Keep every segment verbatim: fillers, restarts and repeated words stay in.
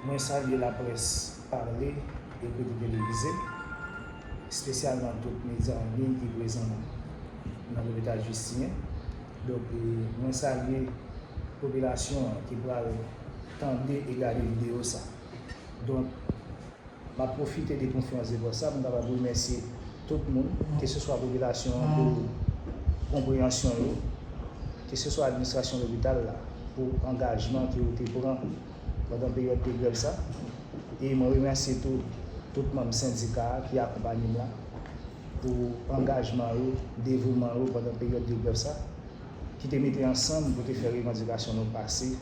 Mwen salye laprès pale, ekri, televize, espesyalman tout medya an liy ki prezan nan lopital Jistinyen. Donk, e, mwen salye popilasyon an ki pral tande e gade videyo sa. Donk, m ap pwofite de konferans de près sa pou m kapab remèsye tout moun, keseswa popilasyon an pou konpreyansyon yo, keseswa administrasyon lopital la pou angajman ke yo te pran pandan peryòd de grèv sa. E mwen remèsye tou tout manm sendika a ki akonpanye m la pou angajman yo, devouman yo pandan peryòd de grèv sa, ki te mete ansanm pou te fè revandikasyon nou pase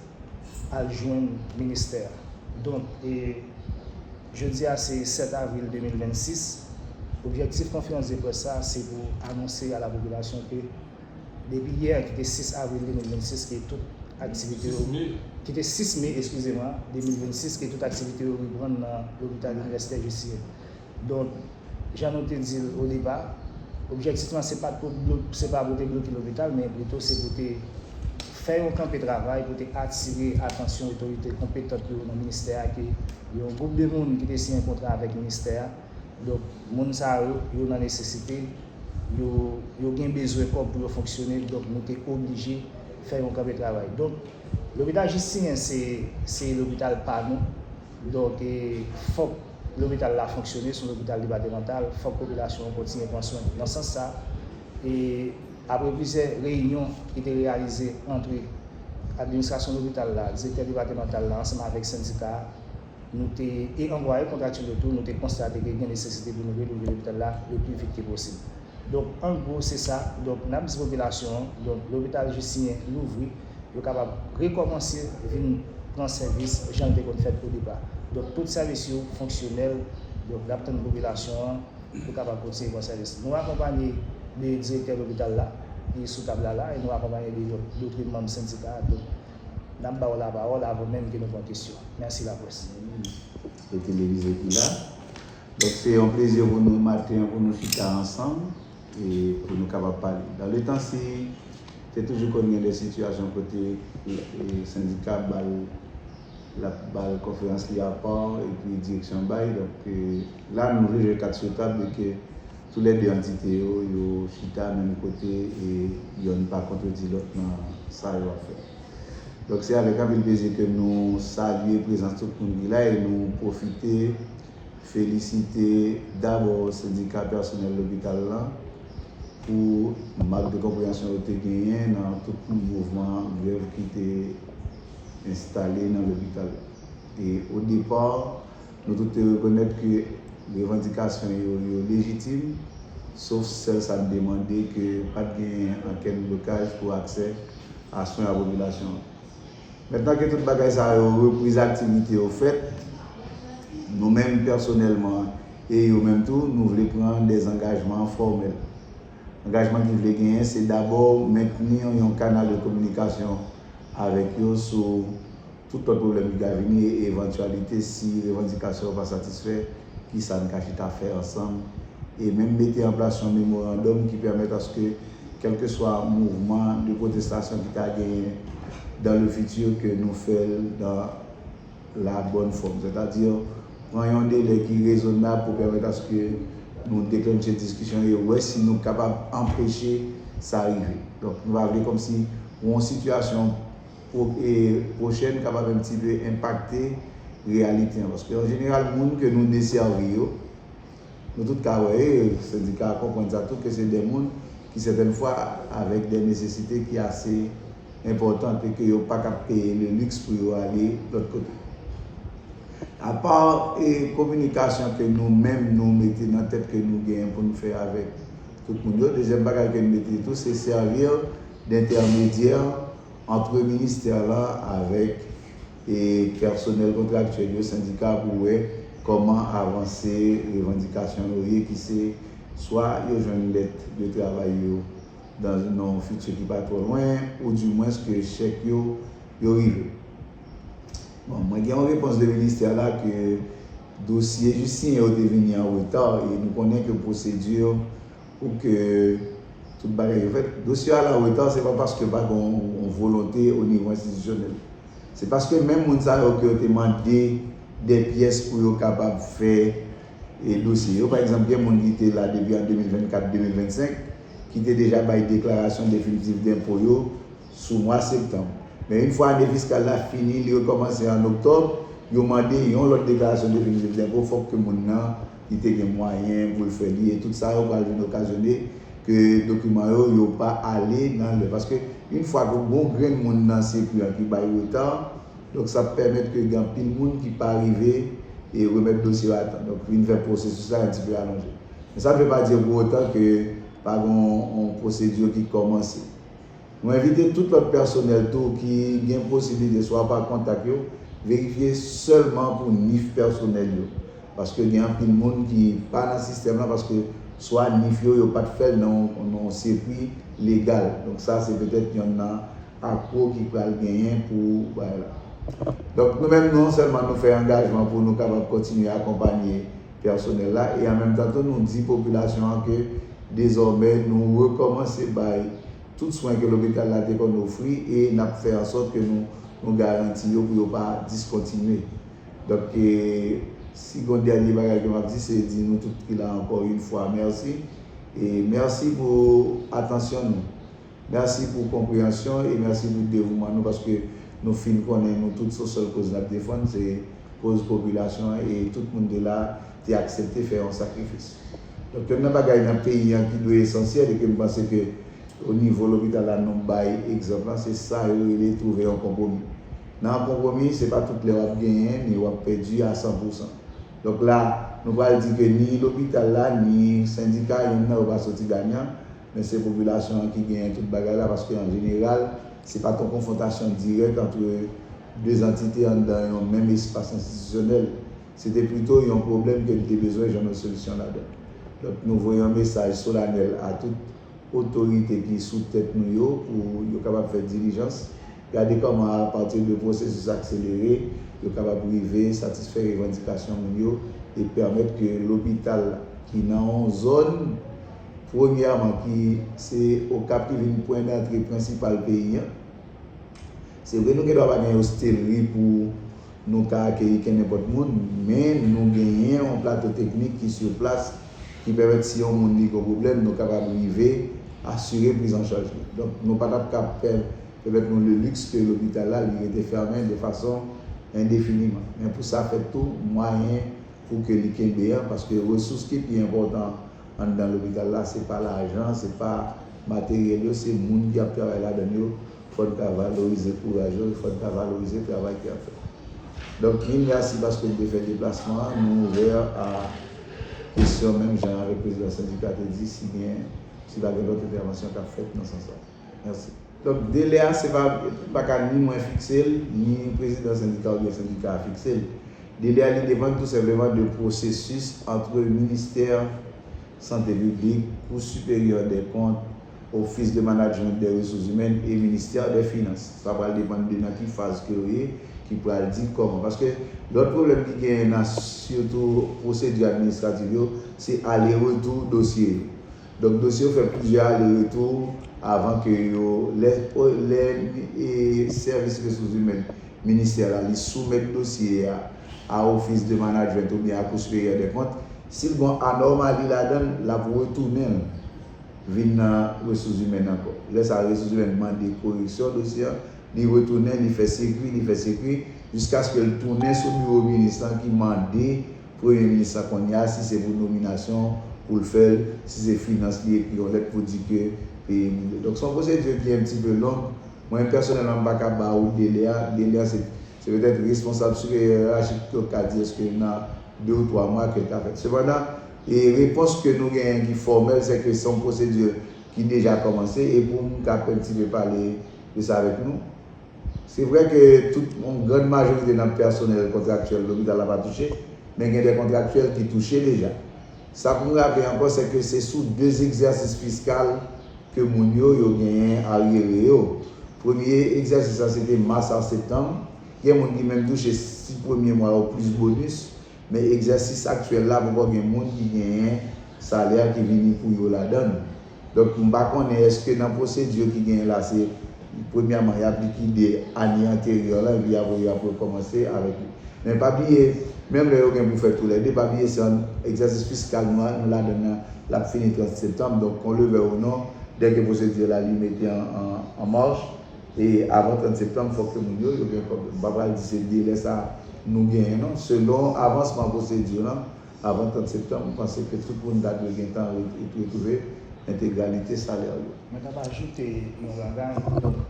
al jwenn ministè a. Donk, e, jodi a se sèt avril de mil vennsis. Objektif konferans de près sa se pou anonse a la popilasyon ke depi yè, ki te sis avril de mil vennsis, ke tout aktivite yo, ki te sis me, eskize mwen, de mil vennsis, ke tout aktivite yo reprann nan lopital inivèsitè Jistinyen. Donk, jan nou te di l o depa, objektif lan se pa pou blo-, se pa pou te bloke lopital, men plito se pou te fè yon kanpe travay pou te atire atansyon otorite konpetant yo nan ministè a ke yon gwoup de moun ki te siyen kontra avèk ministè a. Donk, moun sa yo, yo nan nesesite, yo, yo gen bezwen kòb pou yo fonksyone, donk nou te oblije fè yon kanpe travay. Donk, lopital Jistinyen se, se lopital pa nou. Donk, e, fòk lopital la fonksyone, se yon lopital depatèmantal, fòk popilasyon an kontinye pran swen. Nan sans sa, e, apre plizyè reyinyon ki te reyalize ant administrasyon lopital la, direktè depatèmantal la, ansanm avèk sendika a, nou te, e anplwaye kontraktyèl yo tou, nou te konstate ke gen nesesite pou nou relouvri lopital la le pli vit ke posib. Donk, an gwo, se sa. Donk, n ap di popilasyon an, donk, lopital Jistinyen louvri, yo kapab rekòmanse vin pran sèvis jan l te konn fèt o depa. Donk, tout sèvis yo fonksyonèl. Donk, n ap tann popilasyon an pou kapab kontinye pran sèvis. Nou akonpanye de direktè lopital la, ki sou tab la la, e nou akonpanye de lòt, dòt manm sendika a. Donk, n ap ba w lapawòl avan menm ke nou pran kesyon. Mèsi laprès. E televize ki la. Donk, se yon plezi pou nou maten an, pou nou chita ansanm e pou nou kapab pale. Dans le temps, si te toujou konn gen de sitiyasyon kote, e, sendika ba l, l ap ba l konferans li apa, epi direksyon bay. Donk, e, la, nou vle jwe kat sou tab e ke toulède antite yo, yo chita menm kote e yonn pa kontredi lòt nan sa yo ap fè. Donk, se avèk anpil plezi ke nou salye prezans tout moun ki la e nou pwofite felisite dabò sendika pèsonèl lopital la pou mak de konpreyansyon yo te genyen nan tout mouvman grèv ki te enstale nan lopital la. E o depa, nou tout te rekonèt ke revandikasyon yo, yo lejitim, sof sèl sa n te mande ke pa t genyen okenn blokaj pou aksè a swen a popilasyon an. Mentnan ke tout bagay sa yo, repriz aktivite yo fèt, nou menm pèsonèlman e yo menm tou, nou vle pran de angajman fòmèl. Angajman ki vle genyen, se dabò mentni yon kanal de kominikasyon avèk yo sou tout lòt pwoblèm ki ka vini e evantyalite si revandikasyon yo pa satisfè, kisa n ka chita fè ansanm, e menm mete an plas yon memorandòm ki pèmèt aske kèlkeswa mouvman de pwotestasyon ki ta genyen dans le futur, ke nou fè l dans la bonne forme, sètadi pran yon delè ki rezonab pou pèmèt aske nou deklanche diskisyon e wè si nou kapab anpeche sa rive. Donk, nou pa vle kòmsi yon sitiyasyon pwo-, e, pwochèn kapab un petit peu enpakte reyalite an. Paske an jeneral, moun ke nou desèvi yo, nou tout ka wè, e sendika a konprann sa tou, ke se de moun ki sètèn fwa avèk de nesesite ki ase enpòtan e ke yo pa ka peye le luxe pou yo ale lòt kote. Apa, e, kominikasyon ke nou menm nou mete nan tèt ke nou genyen pou nou fè avèk tout moun yo, dezyèm bagay ke nou mete tou, se sèvi d'entèmedyè ant ministè la avèk, e, pèsonèl kontraktyèl yo, sendika, pou wè kòman avanse revandikasyon yo ye, ki se swa yo jwenn lèt de travay yo dans, nan yon fiti ki pa twò lwen, ou dimwens ke chèk yo, yo rive. Bon, mwen gen yon repons de ministè la ke dosye Jistinyen yo te vini an reta, e nou konnen ke pwosedi pou ke tout bagay yo fèt. Dosye a la reta, se pa paske pa gen yon, yon volonte o nivo enstitisyonèl. Se paske menm moun sa yo ke yo te mande de pyès pou yo kapab fè e dosye yo. Pa egzanp, gen moun ki te la depi an de mil vennkat, de mil vennsenk, ki te deja bay deklarasyon definitif denpo yo sou mwa septanm. Men yon fwa ane fiskal la fini, li rekòmanse an oktòb, yo mande yon lòt deklarasyon definitif denpo, fòk ke moun nan li te gen mwayen pou l fè li. E tout sa yo pral vin okazyone ke dokiman yo, yo pa ale nan lè. Paske yon fwa ke gon grenn moun nan sirkwi an ki bay reta, donk sa pèmèt ke gen anpil moun ki pa rive e remèt dosye yo a tan. Donk vin fè pwosesis la yon ti pe alonje. Men sa ne veut pas dire pour autant ke pa gen yon pwosedi ki kòmanse. Nou envite tout lòt pèsonèl tou ki gen posiblite swa pa kontak yo, verifye sèlman pou nif pèsonèl yo. Paske gen anpil moun ki pa nan sistèm lan paske swa nif yo, yo pa t fè l nan yon sirkwi legal. Donk sa se petèt yonn nan akwo ki pral genyen pou bagay la. Donk nou menm non sèlman nou fè angajman pou nou kapab kontinye akonpanye pèsonèl la e an menm tan tou nou di popilasyon an ke dezòmè nou rekòmanse bay tout swen ke lopital la te konn ofri e n ap fè ansòt ke nou, nou garanti yo pou yo pa diskontinye. Donk, e, si gon dènye bagay ke m ap di, se di nou tout ki la ankò yon fwa mèsi. E mèsi pou atansyon nou. Mèsi pou konpreyansyon e mèsi pou devouman nou paske nou fin konnen nou tout se sèl koz n ap defann, se koz popilasyon an e tout moun de la te aksepte fè yon sakrifis. Donk, yonn nan bagay nan peyi an ki dwe esansyèl e ke m panse ke o nivo lopital la nou bay egzanp lan, se sa yo rele twouve yon konpwomi. Nan yon konpwomi, se pa tout lè w ap genyen, ni w ap pèdi a san pou san. Donk la, nou pral di ke ni lopital la, ni sendika, yonn nan yo pa soti ganyan, men se popilasyon an ki genyen tout bagay la, paske an jeneral, se pa t yon konfwontasyon dirèk ant de antite anndan yon menm espas enstitisyonèl. Se te pito yon pwoblèm ke li te bezwen jwenn yon solisyon ladan. Donk, nou voye yon mesaj solanèl a tout otorite ki sou tèt nou yo pou yo kapab fè dilijans, gade kòman apati de pwosesis akselere, yo kapab rive satisfè revandikasyon moun yo e pèmèt ke lopital ki nan yon zòn, premyèman, ki se Okap ki vin pwen dantre prensipal peyi an. Se vre nou gen dwa pa gen ostelri pou nou ka akeyi kenenpòt moun, men nou genyen yon plato teknik ki sou plas ki pèmèt si yon moun li gen pwoblèm, nou kapab rive asire priz an chaj li. Donk, nou pa t ap ka pè- pèmèt nou le luxe ke lopital la li rete fèmen de fason endefiniman. Men pou sa fèt tou, mwayen pou ke li kenbe an, paske resous ki pi enpòtan anndan lopital la, se pa lajan, se pa materyèl yo, se moun ki ap travay ladan yo. Fò n ka valorize kouraj yo, fò n ka valorize travay ki ap fèt. Donk, mil mèsi paske n te fè deplasman an, nou ouvè a kesyon menm jan avèk prezidan sendika te di, si gen, si pa gen lòt entèvansyon k ap fèt nan sans sa. Mèsi. Donk, delè a, se pa, pa ka ni mwen fikse l, ni prezidan sendika oubyen sendika a fikse l. Delè a, li depann tou senpleman de pwosesis ant ministè sante piblik, Cour supérieure des comptes, Office de Management des Ressources Humaines e Ministère des Finances. Sa pral depann de nan ki faz ke yo ye, ki pral di kòman. Paske lòt pwoblèm ki genyen nan sitou pwosedi administratif yo, se ale retou dosye yo. Donk, dosye yo fè plizyè ale retou avan ke yo, lè, lè e, sèvis resous imèn ministè la, li soumèt dosye a a Office de Management oubyen a Cour supérieure des comptes, si l gen anòmali ladan l, l ap retounen l vin nan resous imèn ankò. Lè sa a, resous imèn mande koreksyon dosye a, li retounen, li fè sikwi, li fè sikwi, jiskaske l tounen sou biwo minis lan ki mande premye minis lan kounye a, si se pou nominasyon pou l fè l, si se finans li ekri yon lèt pou di ke peye moun yo. Donk, se yon pwosedi ki un petit peu long. Mwen, pèsonèlman, m pa ka ba ou delè a. Delè a, se, se petèt responsab siperyè yerachik ki ka di èske nan de ou twa mwa ke l ka fèt. Sepandan, e repons ke nou genyen ki fòmèl, se ke se yon pwosedi ki deja kòmanse, e pou m ka pèmèt pale de sa avèk nou. Se vrè ke tout, yon grann majorite nan pèsonèl kontraktyèl lopital la pa touche, men gen de kontraktyèl ki touche deja. Sa pou m raple ankò, se ke se sou de egzèsis fiskal ke moun yo, yo genyen aryere yo. Premye egzèsis la, se te mas a septanm. Gen moun ki menm touche sis premye mwa yo plis bonis. Men egzèsis aktyèl la, poko gen moun ki genyen salè ki vini pou yo ladan l. Donk, m pa konnen èske nan pwosedi ki genyen la, se Premyèman, y ap likide ane anteryè la, epi apre, y ap rekòmanse avèk li. Men pa bliye, menm lè yo gen pou fè toulède, pa bliye se yon egzèsis fiskal nou, nou ladan nan, l ap fini trant septanm. Donk, qu'on le veuille ou non, dèke pwosedi la li mete an, an, an mach, e avan trant septanm, fòk ke moun yo, yo gen kòb yo. M pa pral di se delè sa nou genyen, non. Selon avansman pwosedi lan, avan trant septanm, m panse ke tout moun ta dwe gen tan re-, retwouve entegralite salè yo. Mwen t ap ajoute yon bagay. Donk,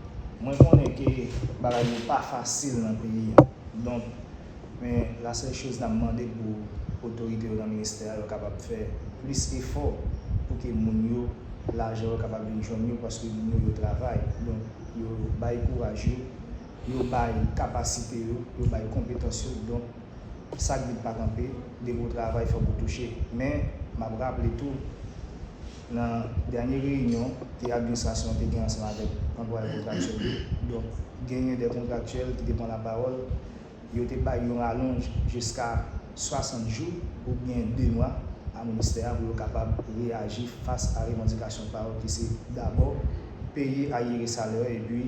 mwen konnen ke bagay yo pa fasil nan peyi a. Donk, men la sèl choz n ap mande pou otorite yo nan ministè a, yo kapab fè plis efò pou ke moun yo, lajan yo kapab vin jwenn yo, paske moun yo, yo travay. Donk, yo bay kouraj yo, yo bay kapasite yo, yo bay konpetans yo. Donk, sa k vit pa kanpe, depi w travay, fòk ou touche. Men, m ap raple tou, nan dènye reyinyon ke administrasyon an te gen ansanm avèk anplwaye kontraktyèl yo, donk, genyen de kontraktyèl ki te pran lapawòl, yo te bay yon ralonj jiska swasant jou oubyen de mwa a ministè a pou yo kapab reyaji fas a revandikasyon pa yo ki se dabò peye ayere salè epi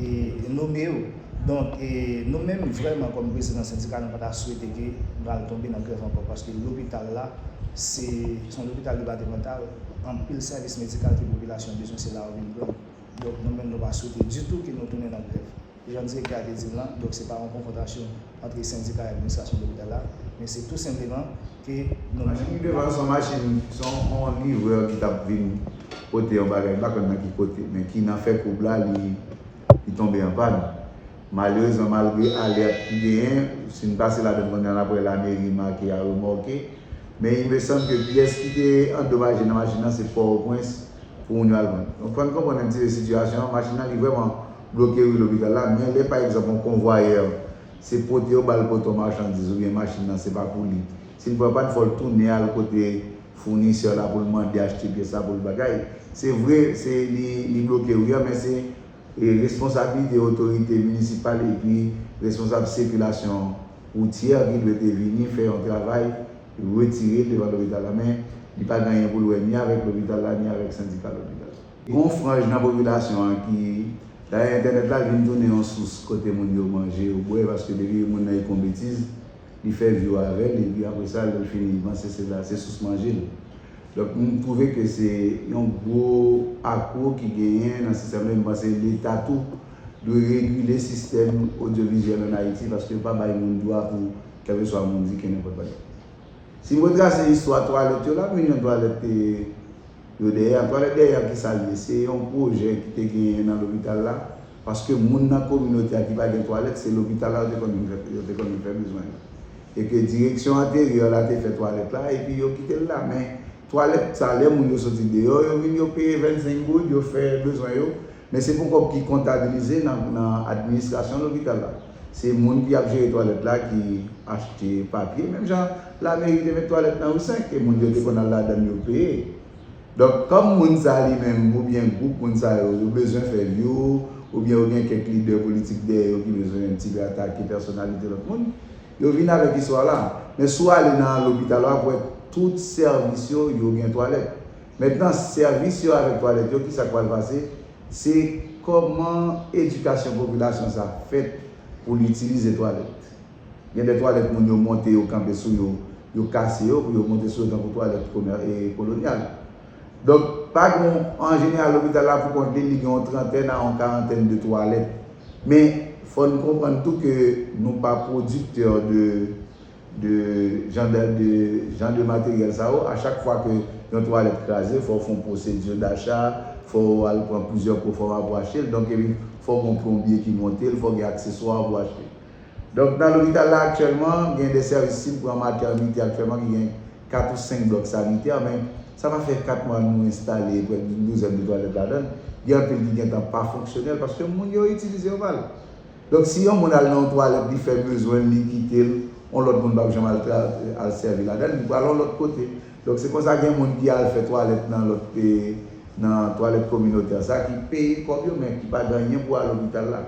e, nome yo. Donk, e, nou menm vrèman kòm prezidan sendika, nou pa ta swete ke nou al tonbe nan grèv ankò, paske lopital la, se se yon lopital depatemantal, anpil sèvis medikal ke popilasyon bezwen, se la yo vin pran. Donk, nou menm nou pa swete ditou ke nou tounen nan grèv. Jan direktè a te di l lan, donk se pa yon konfwontasyon ant sendika e administrasyon lopital la, men se tou senpleman ke nou menm. Machin ki devan se yon machin, se yon, yon livrè ki t ap vin pote yon bagay, m pa konn nan ki kote, men ki nan fè koub la, li, li tonbe an pàn. Malerezman, malgre alèt ki genyen, si n pase ladan kounye a, n ap wè lameri make a remòke. Men il me semble ke pyès ki te andomaje nan machin nan, se Pòtoprens, pou moun yo al pran. Donk, fò n konprann yon ti pe sitiyasyon an, machin nan li vrèman bloke ri lopital la, men lè pa egzanp yon konvwayè se pote yo ba l pote yon machandiz oubyen machin nan se pa pou li, si l pran pàn fò l tounen al kote founisè la pou l mande achte pyès la pou l bagay. Se vre, se li, li bloke ri an, men se e responsablite otorite minisipal epi responsab sikilasyon woutyè ki dwe te vini fè yon travay, retire l devan lopital la, men li pa gen anyen pou l wè ni avèk lopital la, ni avèk sendika lopital la. Gon franj nan popilasyon an ki, dayè, entènèt la vin tounen yon sous kote moun yo manje, yo bwè, paske depi moun nan e kon betiz, li fè view avè l, epi apre sa, lè l fini, li panse se la, se sous manje l. Donk, m twouve ke se yon gwo akwo ki genyen nan sistèm la, e m panse Leta tou dwe regile sistèm odyovizyèl ann Ayiti, paske yo pa bay moun dwa pou kèlkeswa moun di ke nenpòt bagay. Si m retrase istwa twalèt yo, la, m vin jwenn twalèt, e, yo dèyè. Twalèt dèyè a, ki sa l ye? Se yon pwojè ki te genyen nan lopital la, paske moun nan kominote a ki pa gen twalèt, se lopital la yo te konn vin fè, yo te konn vin fè bezwen yo. E ke direksyon anteryè la te fè twalèt la, epi yo kite l la. Men twalèt sa, lè moun yo soti deyò, yo vin, yo peye vennsenk goud, yo fè bezwen yo. Men se pou kòb ki kontabilize nan, nan administrasyon lopital la. Se moun ki ap jere twalèt la ki achte papye. Menm jan lameri te met twalèt nan ri senk, e moun yo te konn al ladan l, yo peye. Donk, kòm moun sa li menm, oubyen gwoup moun sa yo, yo bezwen fè view, oubyen yo gen kèk lidè politik dèyè yo ki bezwen yon ti pe atake pèsonalite lòt moun, yo vin avèk istwa la. Men si w ale nan lopital la, w ap wè tout sèvis yo, yo gen twalèt. Mentnan, sèvis yo avèk twalèt yo, ki sa k pral pase? Se kòman edikasyon popilasyon sa fèt pou l itilize twalèt. Gen de twalèt moun yo monte, yo kanpe sou yo, yo kase yo pou yo monte sou yo tankou twalèt komè-, e, kolonyal. Donk, pa gen, an jeneral, lopital la pou kont li, li gen yon trantèn a yon karantèn de twalèt. Men, fò n konprann tou ke nou pa pwodiktè de, de jan de, de jan de materyèl sa yo. A chak fwa ke yon twalèt kraze, fò w fè yon pwosedi dacha, fò w al pran plizyè kofòma pou achte l. Donk, epi, fò w gen yon plonbye ki monte l, fò w gen akseswa pou achte l. Donk, nan lopital la aktyèlman, gen de sèvis, si n pran matènite aktyèlman ki gen kat ou senk blòk sanitè, men sa pa fè kat mwa nou enstale prè d'une douzèn de twalèt ladan l. Gen anpil ki gentan pa fonksyonèl paske moun yo itilize yo mal. Donk, si yon moun al nan yon twalèt, li fè bezwen l, li kite l, yon lòt moun p ap janm al tra-, al sèvi ladan l, li pral yon lòt kote. Donk, se konsa gen moun ki al fè twalèt nan lòt, e, nan twalèt kominotè sa, ki peye kòb yo, men ki pa gen anyen pou al lopital la.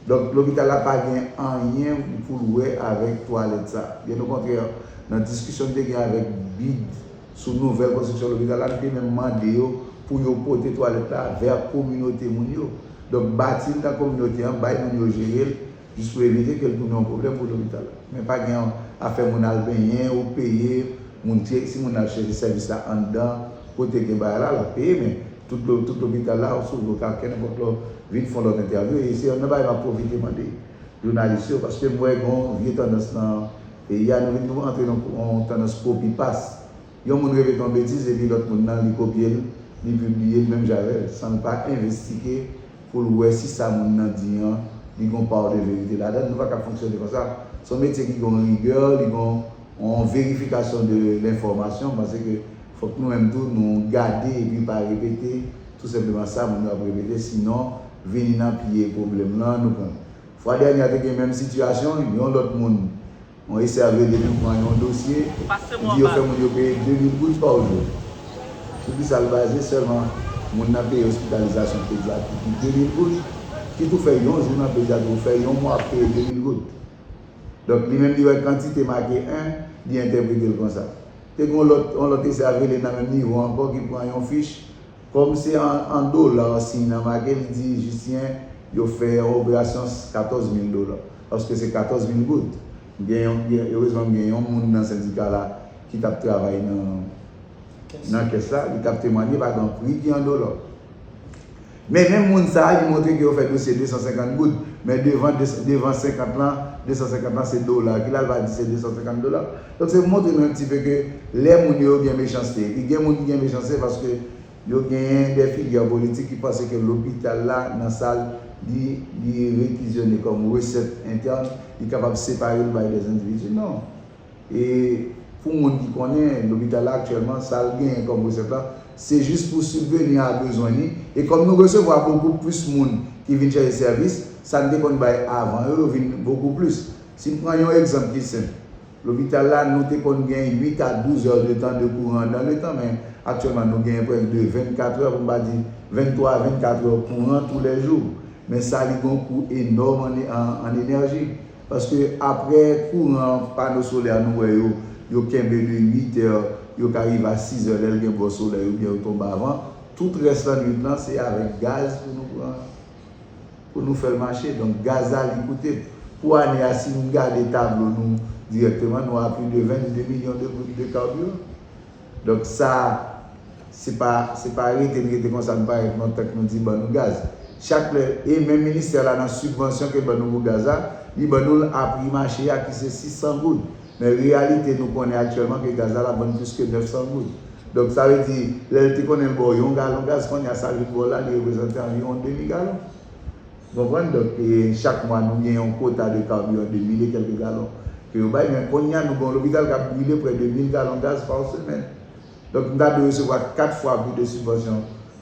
Donk, lopital la pa gen anyen pou l wè avèk twalèt sa. Byen okontrè, nan diskisyon n te gen avèk bid sou nouvèl konstriksyon lopital la, n te menm mande yo pou yo pote twalèt la vè kominote moun yo. Donk, bati l nan kominote an, bay moun yo jere l, jis pou evite ke l tounen yon pwoblèm pou lopital la. Men pa gen afè moun al benyen ou peye, moun ki, si moun al chèche sèvis la anndan, kote gen bagay la, l ap peye, men tout, lo- tout lopital la, ou sou ou ka kè nenpòt lè w vin fè yon lòt entèvyou, e se youn nan bagay m ap pwofite mande jounalis yo, paske m wè gen yon vye tandans nan peyi a, nou vin antre nan yon tandans copy-paste. Yon moun repete yon betiz epi lòt moun nan li kopye l, li pibliye l menm jan avè l, san l pa envestige pou l wè si sa moun nan di an, li gen yon pa de verite ladan l. Nou pa ka fonksyone konsa. Se yon metye ki gen yon rigè, li gen yon verifikasyon de lenfòmasyon. M panse ke fòk nou menm tou, nou gade epi pa repete tou senpleman sa moun yo ap repete, sinon vini nan piye pwoblèm lan, nou konn. Fwa dènye a te gen menm sitiyasyon, yon lòt moun, yon S R V de nou pran yon dosye, li di yo fè moun yo peye de mil goud pa jou. Sou ki sa l baze sèlman moun nan peye ospitalizasyon pedyatrik li de mil goud, ki tou fè yon jou nan pedyatri, ou fè yon mwa ap peye de mil goud. Donk, li menm li wè kantite make en, li entèprete l konsa. Te gen yon lòt, yon lòt S R V li nan menm nivo ankò ki pran yon fich. Kòm se an, an dola siy nan make, li di, Jisyen, yo fè yon operasyon katòz mil dola. Paske se katòz mil goud. Gen yon, gen, erezman, gen yon moun nan sendika la ki t ap travay nan, nan kès la, li t ap temwanye pa gen pri ki an dola. Men menm moun sa a, li montre ke yo fè dosye de san senkant goud, men devan, devan senkant lan, de san senkant lan se dola ki la, l pa di se de san senkant dola. Donk, se pou montre nou yon ti pe ke lè moun yo gen mechanste, e gen moun ki gen mechanste paske yo genyen de figi politik ki panse ke lopital la, nan sa l, li, li rekizyone kòm resèt entèn, li kapab separe l bay de endividi. Non. E pou moun ki konnen, lopital la aktyèlman, sa l genyen kòm resèt la, se jis pou sibveni a bezwen li. E kòm nou resevwa bokou plis moun ki vin chèche sèvis, sa n te konn bay avan yo, yo vin bokou plis. Si n pran yon egzanp ki senp, lopital la, nou te konn gen uit a douz è de tan de kouran dan le tan, men aktyèlman, nou genyen prèske de vennkat è, pou m pa di venntwa a vennkat è kouran toulèjou. Men sa, li gen yon kou enòm an, an, an enèji. Paske aprè kouran pano solè nou wè yo, yo kenbe de uit è, yo ka rive a sis è lè l gen bò solèy oubyen yo tonbe avan. Tout rès lannwit lan, se avèk gaz pou nou pran, pou nou fè l mache. Donk, gaz la, li koute. Pou ane a, si nou gade tablo nou dirèkteman, nou a plis de vennde milyon de goud de kabiran. Donk, sa, se pa, se pa rete n rete konsa, nou parèt nan tank nou di ban nou gaz. Chak lè, e menm ministè la nan sibvansyon ke l ban nou pou gaz la, li ban nou l a pri mache a ki se sis san goud. Men reyalite, nou konnen aktyèlman ke gaz la, l ap vann plis ke nèf san goud. Donk, sa vle di, lè l te konnen l ba w yon galon gaz, kounye a sa vin ba w la, li reprezante anviwon demi galon. Ou konprann? Donk, e, chak mwa, nou gen yon kota de kabiran de mil e kèlke galon ke yo bay, men kounye a, nou gen yon lopital k ap brile prè de mil galon gaz pa semèn. Donk, nou ta dwe resevwa kat fwa plis de sibvansyon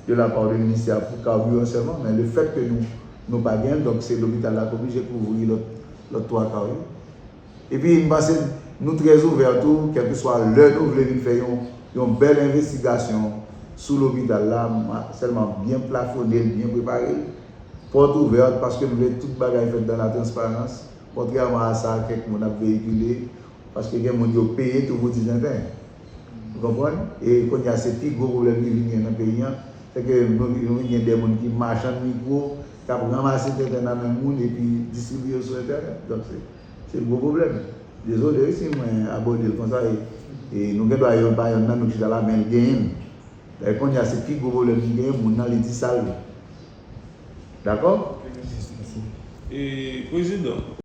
de la pa de ministè a pou kabiran sèlman, men le fèt ke nou, nou pa gen l, donk se lopital la k oblije kouvri lòt, lòt twa ka yo. Epi, m panse nou trè ouvè tou, kèlkeswa lè nou vle vin fè yon, yon bèl envestigasyon sou lopital la, m a sèlman byen plafone l, byen prepare l. Pòt ouvè, paske m vle tout bagay fèt dans la transparence, kontrèman a sa kèk moun ap veyikile, paske gen moun yo peye tou pou di tenten. Ou konprann? E kounye a, se pi gwo pwoblèm ki vin gen nan peyi an, se ke nou, nou vin gen de moun ki machann mikwo, k ap ranmase tenten nan men moun epi distribiye yo sou entènèt. Donk, se, se gwo pwoblèm. Dezole wi si mwen abòde l konsa, e, e nou gen dwa yonn pa yonn nan nou chita la, men l genyen l. Dayè, kounye a, se pi gwo pwoblèm ki genyen, moun nan, li di sa l vle. Dakò? E, prezidan,